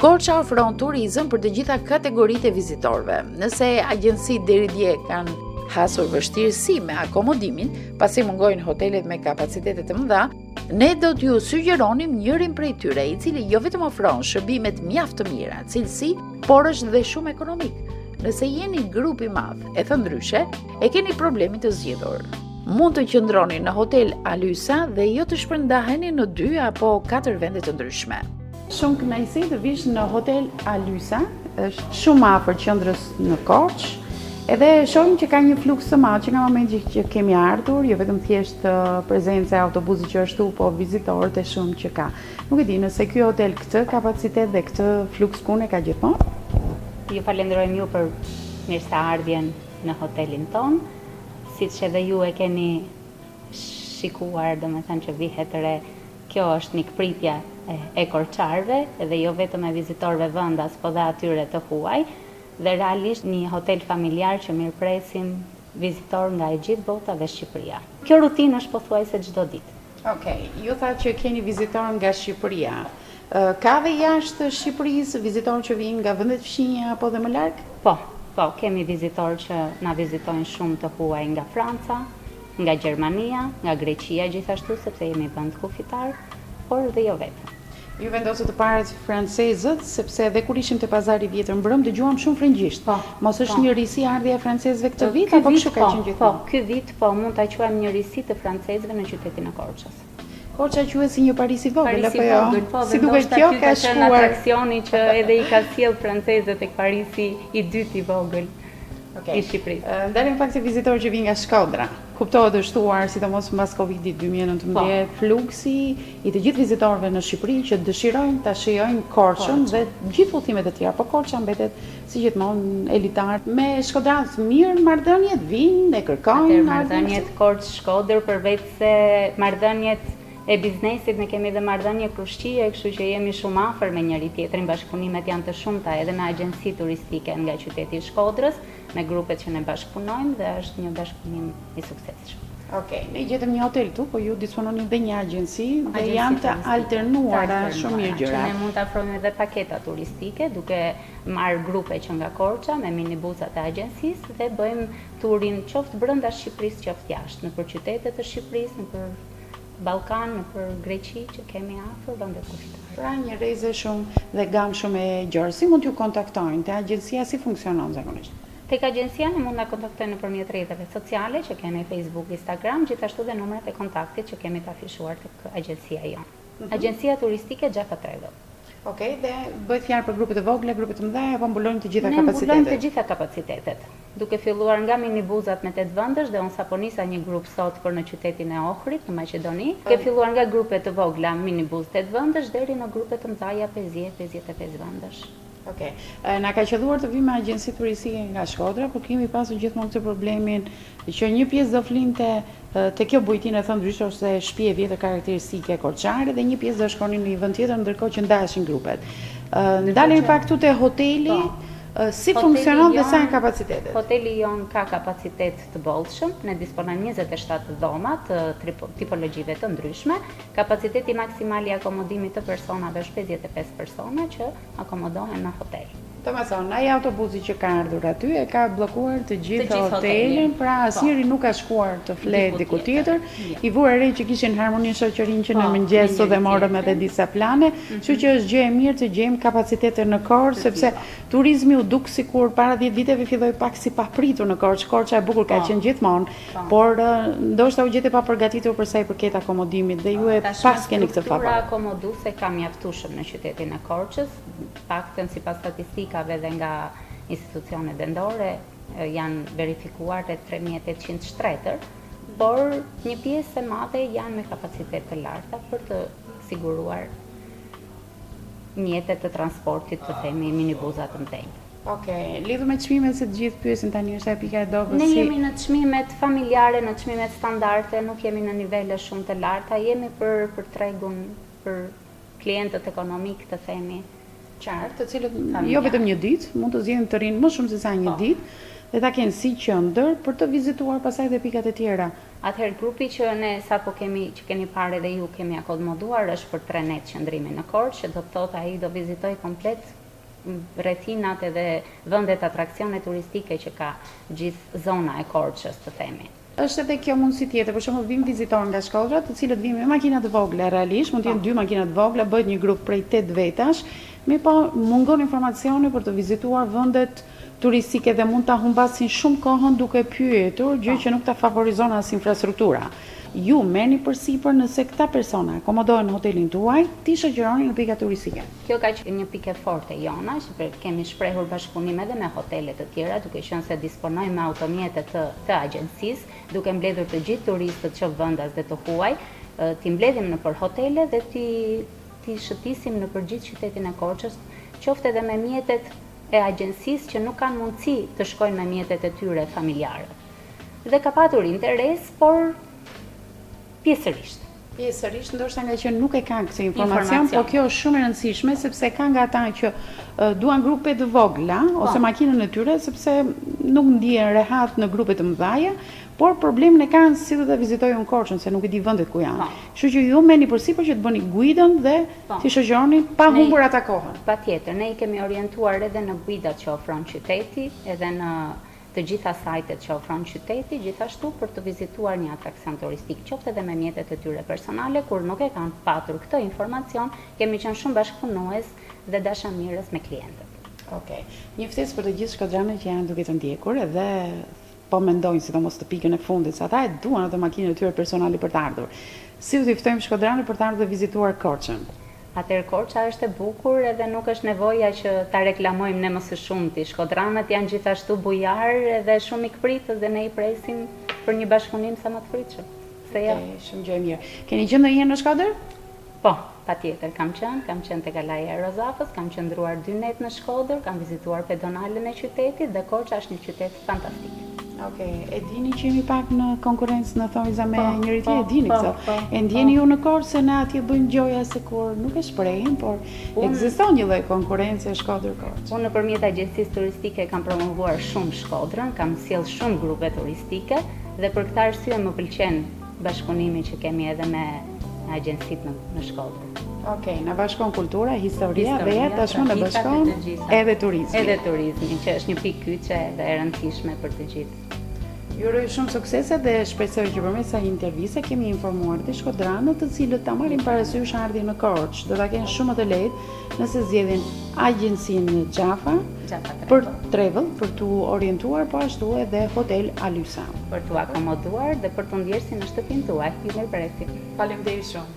Korça ofron turizëm për të gjitha kategoritë e vizitorëve. Nëse agjencitë deri dje kanë hasur vështirësi me akomodimin, pasi mungojnë hotelet me kapacitete të mëdha, ne do t'ju sugjeronim njërin prej tyre, i cili jo vetëm ofron shërbimet mjaft të mira, cilësi, por është dhe shumë ekonomik. Nëse jeni grup i madh, e thënë ndryshe, e keni problemin të zgjidhur. Mund të qëndroni në hotel Alysa dhe jo të shpërndaheni në dy apo katër vende të ndryshme. Shumë kënaqësi të vish në hotel Alysa, është shumë afër qendrës në Korçë. Edhe shohim që ka një fluks të madh që nga momenti që kemi ardhur, jo vetëm thjesht prezenca e autobusit që është këtu, po vizitorët e shumë që ka. Nuk e di nëse ky hotel këtë kapacitet dhe këtë fluks pune ka gjithmonë. Ju falenderojmë ju për mirëseardhjen në hotelin tonë. Siç edhe ju e keni shikuar, domethënë që vihet re, kjo është mikpritja e korçarëve dhe jo vetëm e vizitorëve vendas, po dhe atyre të huaj dhe realisht një hotel familjar që mirëpresim vizitorë nga e gjithë bota dhe Shqipëria. Kjo rutinë është pothuajse çdo ditë. Okej, ju thatë që keni vizitorë nga Shqipëria. Ka dhe jashtë Shqipërisë vizitorë që vijnë nga vendet fqinje apo dhe më larg? Po, po, kemi vizitorë që na vizitojnë shumë të huaj nga Franca, nga Gjermania, nga Greqia gjithashtu sepse jemi vend kufitar, por dhe jo vetëm. Ju vendosët të parët francezët, sepse edhe kur ishim te pazari i vjetër mbrëmë dëgjuam shumë frëngjisht. Po, Mos është po. një risi ardhja e francezëve këtë vit Ky apo vit kështu ka po, qenë po, gjithmonë? ky vit po, mund ta quajmë një risi të francezëve në qytetin e Korçës. Korça quhet si një Paris i vogël, Paris apo i jo? vogël, po, Si dhe duket ndoshta kjo ky ka ka qenë shkuar. atraksioni që edhe i ka sjellë francezët tek Parisi i dytë i vogël Okej. i Shqipërisë. Ndalemi pak te vizitorët që vijnë nga Shkodra. Kuptohet është shtuar, sidomos mbas Covidit 2019, po. fluksi i të gjithë vizitorëve në Shqipëri që dëshirojnë ta shijojnë Korçën dhe gjithë udhëtimet e tjera, po Korça mbetet si gjithmonë elitar. Me shkodranët mirë marrëdhëniet vijnë e kërkojnë. Atëherë marrëdhëniet Korçë-Shkodër përveç se marrëdhëniet e biznesit ne kemi dhe marrëdhënie krushqie, kështu që jemi shumë afër me njëri tjetrin, bashkëpunimet janë të shumta edhe me agjenci turistike nga qyteti i Shkodrës, me grupet që ne bashkëpunojmë dhe është një bashkëpunim i suksesshëm. Okej, ne gjetëm një hotel këtu, po ju dispononi dhe një agjenci dhe janë të alternuara shumë mirë gjërat. Që ne mund të ofrojmë edhe paketa turistike duke marrë grupe që nga Korça me minibusat e agjencisë dhe bëjmë turin qoftë brenda Shqipërisë qoftë jashtë, nëpër qytete të Shqipërisë, nëpër Ballkan, nëpër Greqi që kemi afër vendet kufitare. Pra një rreze shumë dhe gamë shumë e gjerë. Si mund t'ju kontaktojnë? Te agjencia si funksionon zakonisht? Tek agjencia ne mund na kontaktojnë nëpërmjet rrjeteve sociale që kemi Facebook, Instagram, gjithashtu dhe numrat e kontaktit që kemi të afishuar tek agjencia jonë. Agjencia turistike Xhafa Travel. Okej, dhe bëhet fjalë për grupe të vogla, grupe të mëdha apo mbulojnë të gjitha Ne mbulojmë të kapacitetet? gjitha kapacitetet, duke filluar nga minibuzat me 8 vendësh dhe unë sapo nisa një grup sot për në qytetin e Ohrit në Maqedoni, duke filluar nga grupe të vogla minibuz 8 vendësh deri në grupe të mëdha 50, 55 vendësh. Okej. Na ka qëlluar të vijmë me agjenci turistike nga Shkodra, por kemi pasur gjithmonë këtë problemin që një pjesë do flinte te kjo bujtinë e thënë ndryshe ose shtëpi e vjetër karakteristike korçare dhe një pjesë do shkonin në një vend tjetër ndërkohë që ndaheshin grupet. Ndalemi pak këtu te hoteli, Po. si Hoteli funksionon dhe sa janë jonë kapacitetet? Hoteli jonë ka kapacitet të bollshëm, ne disponojmë 27 dhoma të tipologjive të ndryshme. Kapaciteti maksimal i akomodimit të personave është 55 persona që akomodohen në hotel. Domethënë, ai autobusi që ka ardhur aty e ka bllokuar të Të gjithë gjithë hotelin, hotelin, pra po. asnjëri nuk ka shkuar të fle Diku diku tjetër. tjetër. Jo. I vura re që kishin harmoni shoqërinë që në Po, me mëngjes dhe njëri morëm edhe tjetrin. disa plane, kështu që është gjë e mirë të gjejmë kapacitete në Korçë, Të sepse tilla. turizmi u duk sikur para 10 viteve filloi pak si papritur në Korçë. Korça e bukur ka Po. qenë gjithmonë, Po. por ndoshta u gjete pa përgatitur për sa i përket akomodimit dhe ju e Tashmë pas keni këtë struktura favor. akomoduese ka mjaftueshëm në qytetin e Korçës, paktën sipas statistikave dhe nga institucionet vendore janë verifikuar rreth 3800 shtretër, por një pjesë e madhe janë me kapacitet të larta për të siguruar mjete të transportit, të themi minibuza të mëdhenj. Okej, lidhur me çmimet se të gjithë pyesin tani është ajo pika e dobët Ne si jemi në çmimet familjare, në çmimet standarde, nuk jemi në nivele shumë të larta, jemi për për tregun, për klientët ekonomik të themi. Qartë, të cilët jo vetëm një ditë, mund të zgjedhin të rrinë më shumë se sa një po. ditë dhe ta kenë si qendër për të vizituar pastaj dhe pikat e tjera. Atëherë grupi që ne sapo kemi që keni parë edhe ju kemi akomoduar është për 3 net qëndrimi në Korçë, që do të thotë ai do vizitojë komplet rrethinat edhe vendet atraksione turistike që ka gjithë zona e Korçës, të themi. Është edhe kjo mundësi tjetër, për shembull vijnë vizitorë nga Shkodra, të cilët vijnë me makina të vogla realisht, mund të jenë po. dy makina të vogla, bëhet një grup prej 8 vetash, mirëpo mungon informacioni për të vizituar vendet turistike dhe mund ta humbasin shumë kohën duke pyetur, gjë po. që nuk ta favorizon as infrastruktura. Ju merrni përsipër nëse këta persona akomodohen në hotelin tuaj, t'i shoqëroni në pika turistike. Kjo ka qenë një pikë e fortë e jona, që kemi shprehur bashkëpunim edhe me hotele të tjera, duke qenë se disponojmë me automjete të të agjencisë, duke mbledhur të gjithë turistët qoftë vendas dhe të huaj, t'i mbledhim nëpër hotele dhe t'i t'i shëtisim nëpër gjithë qytetin e Korçës, qoftë edhe me mjetet e agjencisë që nuk kanë mundësi të shkojnë me mjetet e tyre familjare. Dhe ka patur interes, por pjesërisht. Pjesërisht, ndoshta nga që nuk e kanë këtë informacion, po kjo është shumë e rëndësishme sepse ka nga ata që duan grupe të vogla po. ose makinën e tyre sepse nuk ndihen rehat në grupe të mëdha, por problemin e kanë si do ta vizitoj unë Korçën se nuk i di vendet ku janë. Po. Kështu që ju merrni përsipër që të bëni guidën dhe po. t'i shoqëroni pa humbur ata kohën. Patjetër, ne i kemi orientuar edhe në guidat që ofron qyteti, edhe në të gjitha sajtet që ofron qyteti, gjithashtu për të vizituar një atraksion turistik, qoftë edhe me mjetet e tyre personale, kur nuk e kanë patur këtë informacion, kemi qenë shumë bashkëpunues dhe dashamirës me klientët. Okej. Një ftesë për të gjithë shkodranët që janë duke të ndjekur edhe po mendojnë sidomos të pikën e fundit, se ata e duan atë makinën e tyre personale për të ardhur. Si do t'i ftojmë shkodranët për të ardhur dhe vizituar Korçën? Atëherë Korça është e bukur edhe nuk është nevoja që ta reklamojmë ne më së shumti. Shkodranët janë gjithashtu bujarë edhe shumë mikpritës dhe ne i presim për një bashkëpunim sa më të frytshëm. Pse jo? Okej, shumë gjë e mirë. Keni qenë ndonjëherë në Shkodër? Po, patjetër, kam qenë, kam qenë te Kalaja e Rozafës, kam qëndruar dy net në Shkodër, kam vizituar pedonalen e qytetit dhe Korça është një qytet fantastik. Okej, e dini që jemi pak në konkurrencë në thonjëza me po, njëri tjetrin, e dini po, këtë. Po, e ndjeni ju në Korçë se ne atje bëjmë gjoja sikur nuk e shprehim, por ekziston një lloj konkurrence Shkodër-Korçë. Unë nëpërmjet agjencisë turistike kam promovuar shumë Shkodrën, kam sjellë shumë grupe turistike dhe për këtë arsye më pëlqen bashkëpunimi që kemi edhe me agjencitë në, në Shkodër. Okej, na bashkon kultura, historia, dhe ja tashmë na bashkon edhe turizmi. Edhe turizmi, që është një pikë kyçe dhe e rëndësishme për të gjithë. Ju uroj shumë suksese dhe shpresoj që përmes kësaj interviste kemi informuar dhe shkodranët të cilët ta marrin parasysh ardhjen në Korçë. Do ta kenë shumë më të lehtë nëse zgjedhin agjencinë Xhafa për travel, për t'u orientuar po ashtu edhe hotel Alysa. Për t'u akomoduar dhe për t'u ndjerë si në shtëpinë tuaj. Ju mirëpresim. Faleminderit shumë.